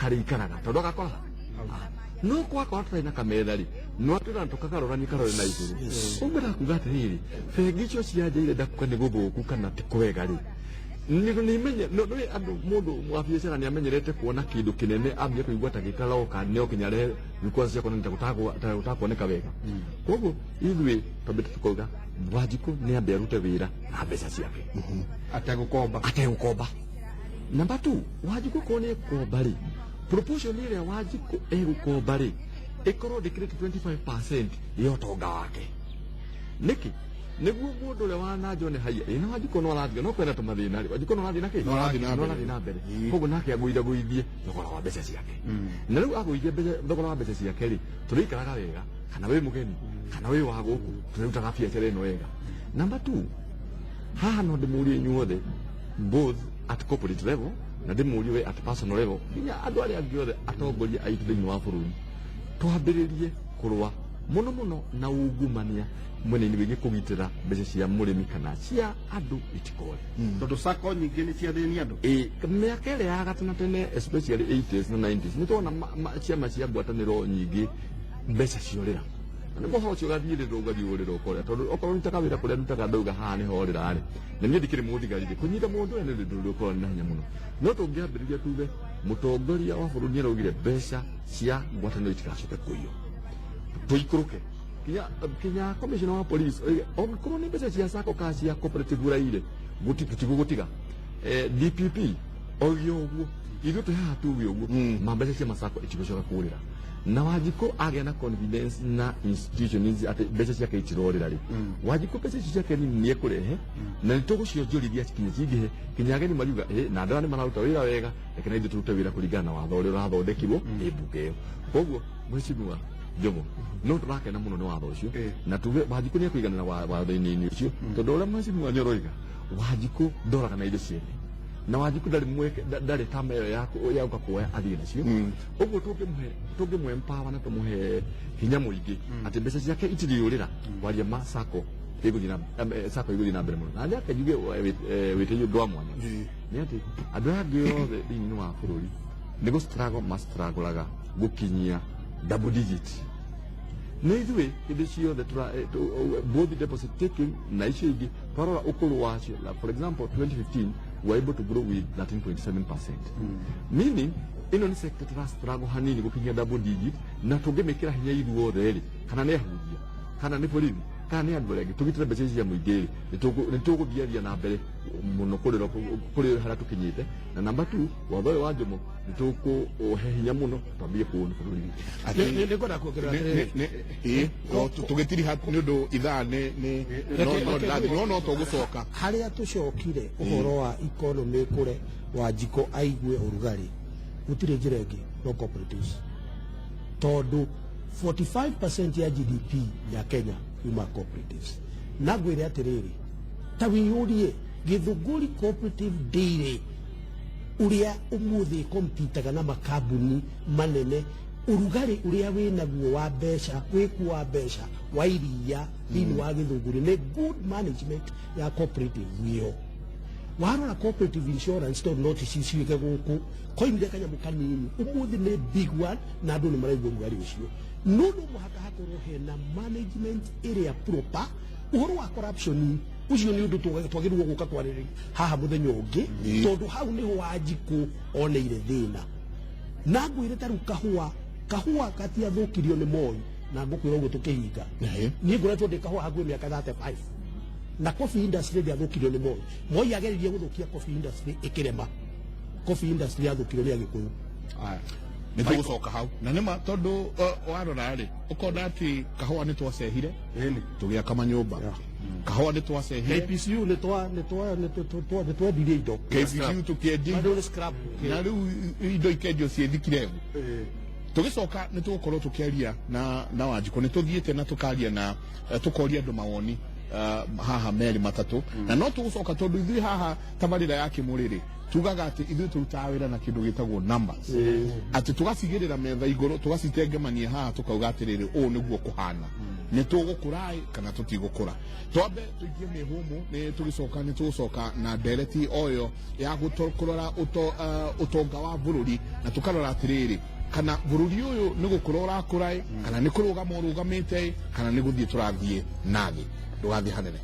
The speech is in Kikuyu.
Karĩikaraga tondũ agakora no kwakorwo tũtarĩ na kametha rĩ, no atwĩra tũkagarũrania karore na igũrũ. Ũguo ndakuga atĩrĩrĩ, bengi icio cia nja iria ndakuga nĩ gũthũku kana ti kwega rĩ, nĩ no nĩ andũ mũndũ wa biacara nĩ amenyerete kuona kĩndũ kĩnene, ambia kũigua ta gĩtaroka no kinya rehe vikwazo cia kuonania ta gũtakuoneka wega. Koguo ithuĩ twambĩte tukauga Wanjikũ nĩ ambe arute wĩra na mbeca ciake ategũkomba. Ategũkomba. Number 2, Wanjikũ korwo nĩ egũkomba rĩ, proportion ĩrĩa Wanjikũ egũkomba rĩ, ĩkorwo ndĩkĩrĩte 25% ya ũtonga wake. Nĩkĩ? Nĩguo mũndũ ũrĩa wa nanja one haiya ĩ na Wanjikũ no arathiĩ no kwĩna tũmathĩna rĩ, Wanjikũ no arathiĩ na kĩ? No arathiĩ na No mbere. arathiĩ na mbere. Koguo nake agũithagũithie thogora wa mbeca ciake, na rĩu agũithia thogora wa mbeca ciake rĩ, tũrĩikaraga wega, kana wĩ mũgeni kana wĩ wa gũkũ, tũrĩrutaga biacara ĩno wega. Number 2, haha no ndĩmũrie inyuothe, both at corporate level na ndĩmũrie we at personal level, nginya andũ arĩa angĩ othe atongoria aitũ thĩinĩ wa bũrũri, twambĩrĩrie kũrũa mũno mũno na ungumania mwena-inĩ wĩgiĩ kũgitĩra mbeca cia mũrĩmi kana cia andũ itikore. Tondũ sacco nyingĩ nĩ ciathĩnia andũ. Ĩ, mĩaka ĩrĩa ya gatene tene, especially 80s na 90s, nĩ tuona ciama cia ngwatanĩro nyingĩ mbeca ciorĩra, na nĩ ũhoro ũcio ũgathiĩrĩrwo ũgathiũrĩrwo kũrĩa, tondũ okorwo rutaga wĩra kũrĩa ndutaga, ndauga haha nĩho orĩra rĩ, na niĩ ndikĩrĩ mũthigari rĩ, kũnyita mũndũ ũrĩa nĩ ũndũ ũkorwo na hinya mũno. No tũngĩambĩrĩria tuge mũtongoria wa bũrũri nĩ araugire mbeca cia ngwatanĩro itigacoke kũiywo, tũikũrũke kinya commissioner wa police oige ongĩkorwo nĩ mbeca cia sacco kana cia cooperative ũraire, tũtigũgũtiga. DPP oige ũguo, ithuĩ twĩ haha tuge ũguo, ma mbeca cia masacco itigũcoka kũrĩra, na Wanjikũ agĩa na confidence na institutions atĩ mbeca ciake itirorĩra rĩ, Wanjikũ mbeca icio ciake nini nĩ ekũrehe na nĩ tũgũcionjorithia kinya cingĩhe, kinya ageni mariuga ĩ na andũ aya nĩ mararuta wĩra wega, reke na ithuĩ tũrute wĩra kũringana na watho ũrĩa ũrathondekirwo nĩ mbunge ĩyo. Koguo mheshimiwa Njomo, no tũrakena mũno nĩ watho ũcio, na tuge Wanjikũ nĩ ekũiganĩra watho-inĩ ũcio, tondũ ũrĩa mheshimiwa Nyoroiga, Wanjikũ ndoraga na indo ciene, na Wanjikũ ndarĩ mweke, ndarĩ tama ĩyo ya gũka kuoya athiĩ nacio. Ũguo tũngĩmũhe empower na tũmũhe hinya mũingĩ atĩ mbeca ciake itirĩũrĩra, kwaria ma sacco ĩgũthiĩ na sacco ĩgũthiĩ na mbere mũno. Na nĩake njuge wĩtĩio ũndũ wa mwanya nĩ atĩ andũ aya angĩ othe thĩinĩ wa bũrũri nĩ gũ struggle mastruggle gũkinyia double digit, nĩ ithuĩ hĩndĩ ciothe both deposit taking na icio ingĩ twarora ũkũrũ wacio. Like for example, 2015 we were able to grow with 13.7%, meaning ĩno nĩ sector tũra struggle hanini gũkinyia double digit, na tũngĩmĩkĩra hinya ithuothe rĩ, kana nĩ ahunjia kana nĩ borithi kana nĩ andũ arĩa angĩ, tũgitĩre mbeca ici cia mũingĩ rĩ, nĩ tũgũthiathia na mbere mũno kũrĩ kũrĩ harĩa tũkinyĩte. Na number 2, watho ũyũ wa Njomo nĩ tũkũhe hinya mũno twambie kũũni bũrũri witũ. Nĩ ngwenda kuongerera atĩrĩrĩ. Ĩ no tũgĩtiriha nĩ ũndũ ithaa nĩ no ndĩrathiĩ, no tũgũcoka. Harĩa tũcokire ũhoro wa economy kũre Wanjikũ aigue ũrugarĩ, gũtirĩ njĩra ĩngĩ no cooperatives, tondũ 45% ya GDP ya Kenya yuma cooperatives. Na ngwĩre atĩrĩrĩ, ta wĩyũrie Gĩthũngũri Cooperative Dairy ũrĩa ũmũthĩ kompitaga na makambuni manene, ũrugarĩ ũrĩa wĩnaguo wa mbeca, wĩkuo wa mbeca wa iria thĩinĩ wa Gĩthũngũri nĩ good management ya cooperative ĩyo. Warora Cooperative Insurance, tondũ no ticicuĩke gũkũ koimire kanyamũ kanini, ũmũthĩ nĩ big one na andũ nĩ maraigua ũrugarĩ ũcio. No mũhaka hakorwo hena management ĩrĩa proper. Ũhoro wa corruption ũcio nĩ ũndũ twagĩrĩirwo gũka kwarĩrĩria haha mũthenya ũngĩ, tondũ hau nĩho Wanjikũ oneire thĩna. Na ngwĩre ta rĩu kahũa gatiathũkirio nĩ Moi, na ngũkwĩra ũguo tũkĩhinga, niĩ ngoretwo ndĩ kahũa hakuhĩ mĩaka 35, na coffee industry ndĩathũkirio nĩ Moi. Moi ageririe gũthũkia coffee industry ĩkĩrema. Coffee industry yathũkirio nĩ Agĩkũyũ. Nĩ tũgũcoka hau na nĩma, tondũ warora rĩ, ũkona atĩ kahũa nĩ twacehire tũgĩaka manyũmba, kahũa nĩ twacehire. KPCU nĩ twendirie indo. KPCU tũkĩendia indo. Nĩ scrap. Na rĩu indo ikendio ciĩ thikirebu. Tũgĩcoka nĩ tũgũkorwo tũkĩaria na Wanjikũ, nĩ tũthiĩte na tũkaria na tũkoria andũ mawoni. haha merĩ matatũ, na no tũgũcoka tondũ ithuĩ haha tabarĩra ya Kĩmũrĩ rĩ, tugaga atĩ ithuĩ tũrutaga wĩra na kĩndũ gĩtagwo numbers, atĩ tũgacigĩrĩra metha igũrũ, tũgacitengemania haha, tũkauga atĩrĩrĩ, ũũ nĩguo kũhana, nĩ tũgũkũra ĩ kana tũtigũkũra. Twambe tũikie mĩhũmũ, nĩ tũgĩcoka nĩ tũgũcoka na ndereti o ĩyo ya kũrora ũtonga wa bũrũri, na tũkarora atĩrĩrĩ, kana bũrũri ũyũ nĩ gũkũra ũrakũra ĩ, kana nĩ kũrũgama ũrũgamĩte ĩ, kana nĩ gũthiĩ tũrathiĩ na thĩ. Ndũgathiĩ hanene.